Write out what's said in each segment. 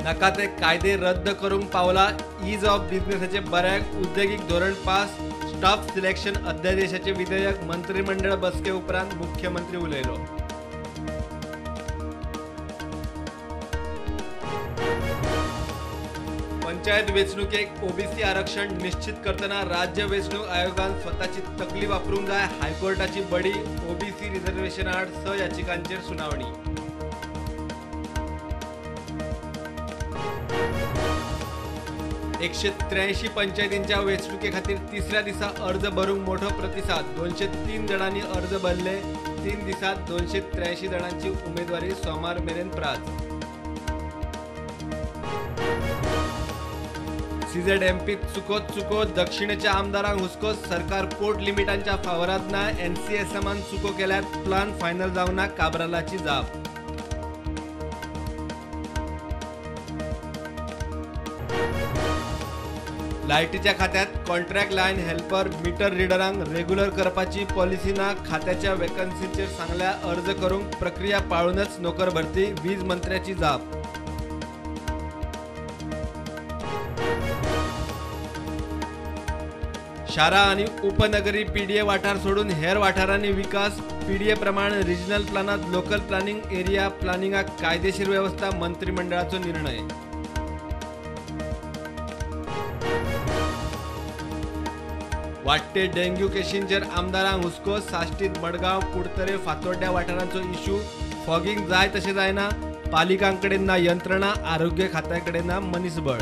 नाका ते कायदे रद्द करूंक पावला. Is of बिझनेसाचे बऱ्याक उद्देगीक धोरण पास. स्टाफ सिलेक्शन अध्यादेशाचे विधेयक मंत्रिमंडळ बसके उपरांत मुख्यमंत्री उलयलो. पंचायत वेंचणुकेक ओबीसी आरक्षण निश्चित करतना राज्य वेंचणूक आयोगान स्वताची तकली वापरूंक जाय. हायकोर्टाची बडी. ओबीसी रिझर्वेशन आड 6 याचिकांचेर सुनावणी. 183 पंचायतींच्या वेंचणुके खातीर तिसऱ्या दिसा अर्ज भरूंक मोठो प्रतिसाद. 203 जाणांनी अर्ज भरले. 3 दिसांत 283 जाणांची उमेदवारी सोमार मेरेन प्राज. सीझेडएमपीत चुकोत चुको. दक्षिणेच्या आमदारांक हुस्को. सरकार पोर्ट लिमिटांच्या फावरांत ना. एनसीएसएमान चुको केल्यार प्लान फायनल जावंक ना. काब्रालाची जाप. लायटीच्या खात्यात कॉन्ट्रॅक्ट लायन हेल्पर मीटर रिडरांक रेग्युलर करपाची पॉलिसी ना. खात्याच्या वेकन्सीचेर सांगल्या अर्ज करूंक प्रक्रिया पाळूनच नोकर भरती. वीज मंत्र्याची जाप. शारां आनी उपनगरी पीडीए वाठार सोडून हेर वाठारांनी विकास. पीडीए प्रमाण रिजनल प्लानांत लोकल प्लानिंग एरिया प्लानिंगाक कायदेशीर वेवस्था. मंत्रिमंडळाचो निर्णय. वाडटे डेंग्यू केशींचेर आमदारांक हुस्को. साश्टीत मडगांव, कुडतरे, फातोड्ड्या वाठारांचो इश्यू. फॉगिंग जाय तशें जायना. पालिकांकडेन ना यंत्रणा, आरोग्य खात्याकडेन ना मनीसबळ.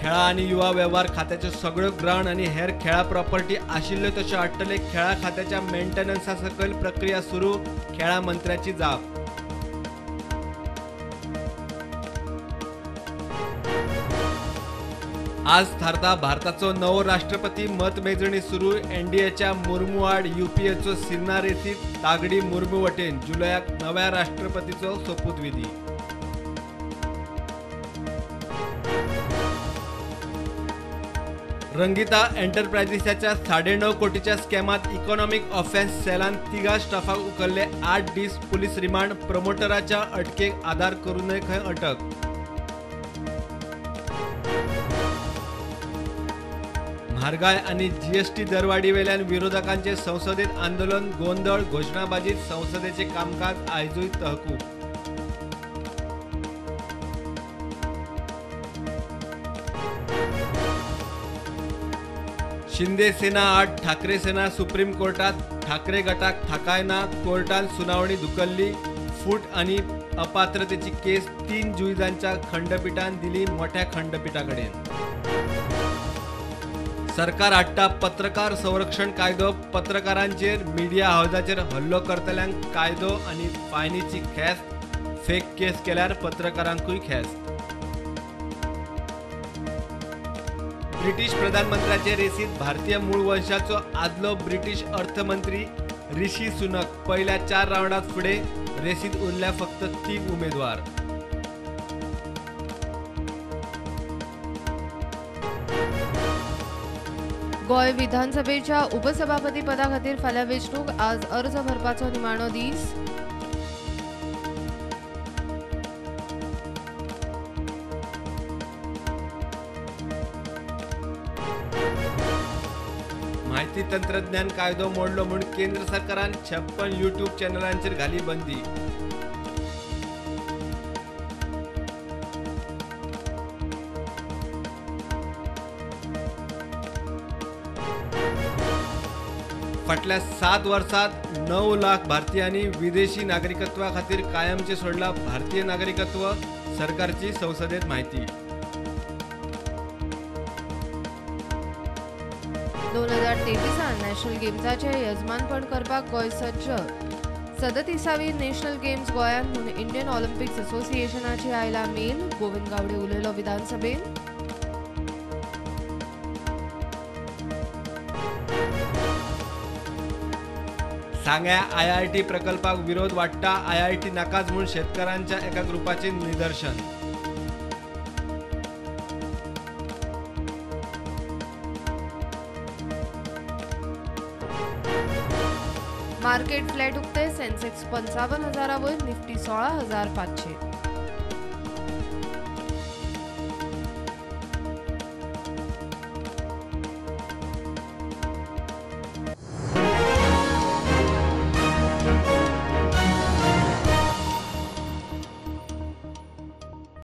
खेळां आनी युवा वेव्हार खात्याच्यो सगळ्यो ग्रावंड आनी हेर खेळां प्रॉपर्टी आशिल्ल्यो तश्यो हाडटले. खेळां खात्याच्या मेंटेनन्सा सकयल प्रक्रिया सुरू. खेळां मंत्र्याची जाप. आज थारता भारताचो नवो राष्ट्रपती. मतमेजणी सुरू. एनडीएच्या मुर्मू आड युपीएचो सिन्हा रेसीत. तागडी मुर्मू वटेन. जुलयाक नव्या राष्ट्रपतीचो सोपूतविधी. रंगिता एंटरप्रायझीसाच्या 9.5 कोटीच्या स्कॅमात इकॉनॉमिक ऑफेन्स सेलान 3 स्टाफाक उखल्ले. 8 दीस पुलीस रिमांड. प्रमोटराच्या अटकेक आदार करूनय खंय अटक. म्हारगाय आनी जीएसटी दरवाडीवेल्यान विरोधकांचे संसदेत आंदोलन. गोंदळ. घोशणाबाजीत संसदेचे कामकाज आयजूय तहकूब. शिंदे सेना आड ठाकरे सेना सुप्रीम कोर्टात. ठाकरे गटाक थाकाय ना. कोर्टान सुनावणी धुकल्ली. फूट आनी अपात्रतेची केस 3 जुईजांच्या खंडपीठान दिली मोठ्या खंडपीठाकडेन. सरकार हाडटा पत्रकार संरक्षण कायदो. पत्रकारांचेर, मिडिया हावजाचेर हल्लो करतल्यांक कायदो आनी फायनीची ख्यास्त. फेक केस केल्यार पत्रकारांकूय ख्यास्त. ब्रिटीश प्रधानमंत्र्याचे रेसीत भारतीय मूळ वंशाचो आदलो ब्रिटीश अर्थमंत्री ऋषी सुनक पहिल्या 4 रावंडात फुडें. रेसीत उरल्या फक्त 3 उमेदवार. गोंय विधानसभेच्या उपसभापती पदा खातीर फाल्यां वेंचणूक. आज अर्ज भरपाचो निमाणो दीस. माहिती तंत्रज्ञान कायदो मोडलो म्हूण केंद्र सरकारान 56 यूट्यूब चॅनलांचेर घाली बंदी. फाटल्या 7 वर्सात 9 लाख भारतीयांनी विदेशी नागरिकत्वा खातीर कायमचे सोडला भारतीय नागरिकत्व. सरकारची संसदेत माहिती. 2023 नॅशनल गेम्साचे यजमानपण करपाक गोंय सज्ज. 37वी नॅशनल गेम्स गोंयांत म्हूण इंडियन ऑलिम्पिक्स असोसिएशनाची आयला मेल. गोविंद गावडे उलयलो विधानसभेत. सांग्या आयआयटी प्रकल्पाक विरोध वाडटा. आयआयटी नाकाच म्हूण शेतकारांच्या एका ग्रुपाचें निदर्शन. मार्केट फ्लॅट उक्ते. सेन्सेक्स 55,000 वयर, निफ्टी 16,500.